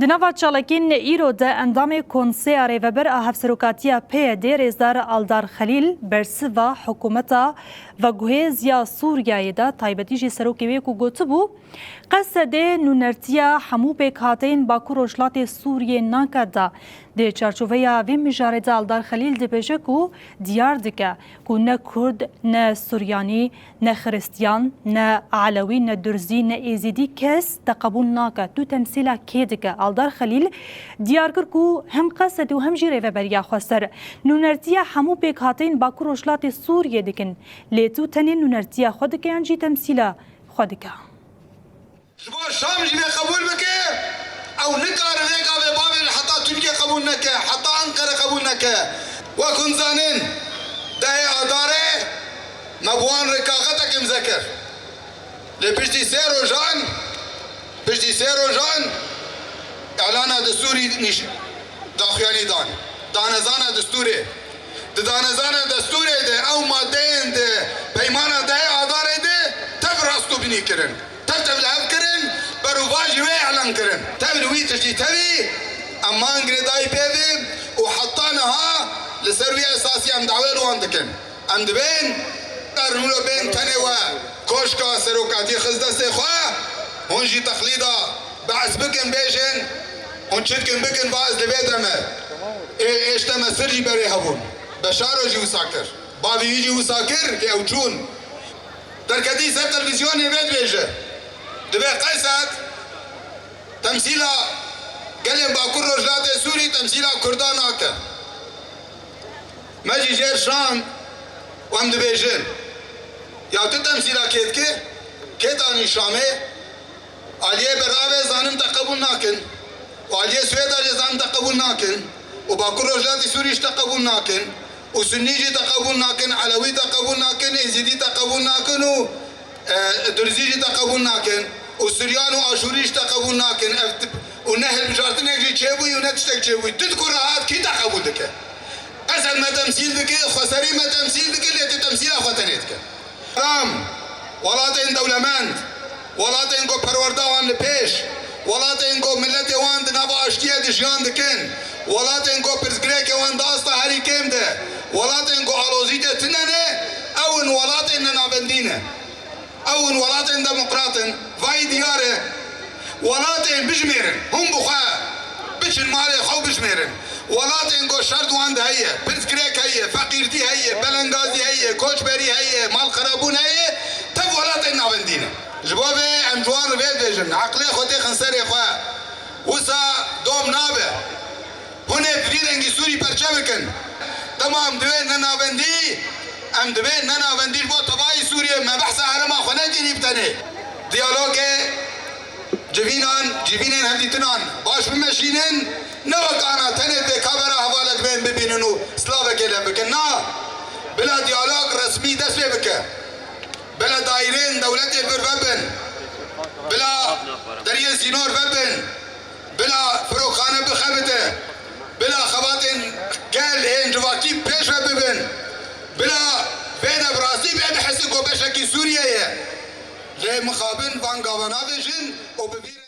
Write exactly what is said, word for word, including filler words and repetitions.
Di nava çalakên îro de endamê Konseya Rêveber a Hevserokatiya P Y D rêzdar Aldar Xelîl bersiva hikûmeta veguhêz ya Sûriyeyê de, taybetî jî serokê wê ku gotibû, Qesedê nûnertiya hemû pêkhateyên Bakur Rojhilatê Sûriyê nake da. Di çarçoveya vê mijarê de Aldar Xelîl dibêje ku diyar dike ku ne Kurd, ne Suryanî, ne Xiristiyan, ne Elewî, ne Durzî, ne Êzîdî kes te qebûl nake. Tu temsîla kê dike? Aldar Xelîl diyar kir ku hem Qesedê û hem jî Rêveberiya Xweser nûnertiya hemû pêkhateyên Bakur Rojhilatê Sûriyê dikin. Lê tu tenê nûnertiya xwe dike yan jî temsîla xwe dike? Ji bo Şam jî vê qebûl bike, ew nikare vê gavê bavê heta Tirkiye qebûl neke, heta Enqere qebûl neke. Wek hûn zanin, dehê Adarê me bi wan re kaxetek îmze kir. Lê piştî sê rojan, piştî sê rojan îlana destûrî nîş-, daxuyanî dan. Danezana destûrê. Di danezana destûrê de ew madeyên di peymana dehê Adarê de tev rastûbînî kirin. Tev tev li hev kirin, berovajî wê îlan kirin. Tev li wî tiştî tevî em man girêdayî pê ve û heta niha li ser wî esasî em dawê li wan dikin. Em dibên, her wilo bên tenê we koşka serokatî xist destê xwe, hûn jî teqlîda Be's bikin, bêjin, hûn çi dikin bikin, va ez li vê de me. Ê, êşte me sir jî berê hebûn. Beşaro jî wisa kir. Bavî wî jî wisa kir, lê ew çûn. Derketî ser televîzyonê vê dibêje. Dibê Qesed temsîla gelên Bakur Rojhilatê Sûrî temsîla Kurdan nake. Me jî jêr şand û em dibêjin, ya tu temsîla kê dike? Kê danî Şamê? Aliyê beravê zanim te qebûl nakin. Û aliyê Swêda jî zanim te qebûl nakin. Û Bakur Rojhilatê Sûrî jî te qebûl nakin. Û Sunnî jî te qebûl nakin, Elewî te qebûl nakin, Êzîdî te qebûl nakin û E, Durzî jî te qebûl nakin û Suryan û Aşûrî jî te qebûl nakin. Ev tip û ne hilbijartinek jî çêbûyî û ne tiştek çêbûyî. Tu diku rahat kî te qebûl dike? Esed me temsîl dike, xweserî me temsîl dike, lê tu temsîla xwe tenê dike. Ram, welatên dewlemend, welatên ku perwerda wan li pêş, welatên ku miletê wan di nava aştiyê de jiyan dikin, welatên ku pirsgirêkê wan di asta herî kêm de, welatên ku alozî tê tune ne, ew in welatên nenavendî ne. Ew in welatên demokrat in, vayî diyar e. Welatên bijmêrin, hûn bi xwe biçin malê xwe û bijmêrin. Welatên ku şer di wan de heye, pirsgirêk heye, feqîrtî heye, belengazî heye, koçberî heye, malqerebûn heye, tev welatên navendî ne. Ji bo vê em ji wan re vê dibêjin, eqlê xwe têxin serê xwe. Wisa dom nabe. Hûn ê bi vî rengî Sûrî perçe bikin. Dema em divê nenavendî, em divê nenavendî ji bo tevayî Sûriyê, me behsa herêma xwe nekirî bi tenê. Diyalogê civînan, civînên hevdîtinan baş bimeşînin, ne wek ana tenê vê kamera hevalek bên bibînin û slavekê lê bikin. Na, bila diyalog resmî dest pê bike. Bila daîrên dewletê vir vebin. Bila deriyên sînor vebin. Bila firokxane bixebite, bila xebatên gel ên civakî pêş ve bibin, bila vê de bi rastî bê bihesin ku beşekî Sûriye ye. Lê mixabin van gava navêjin û bi vî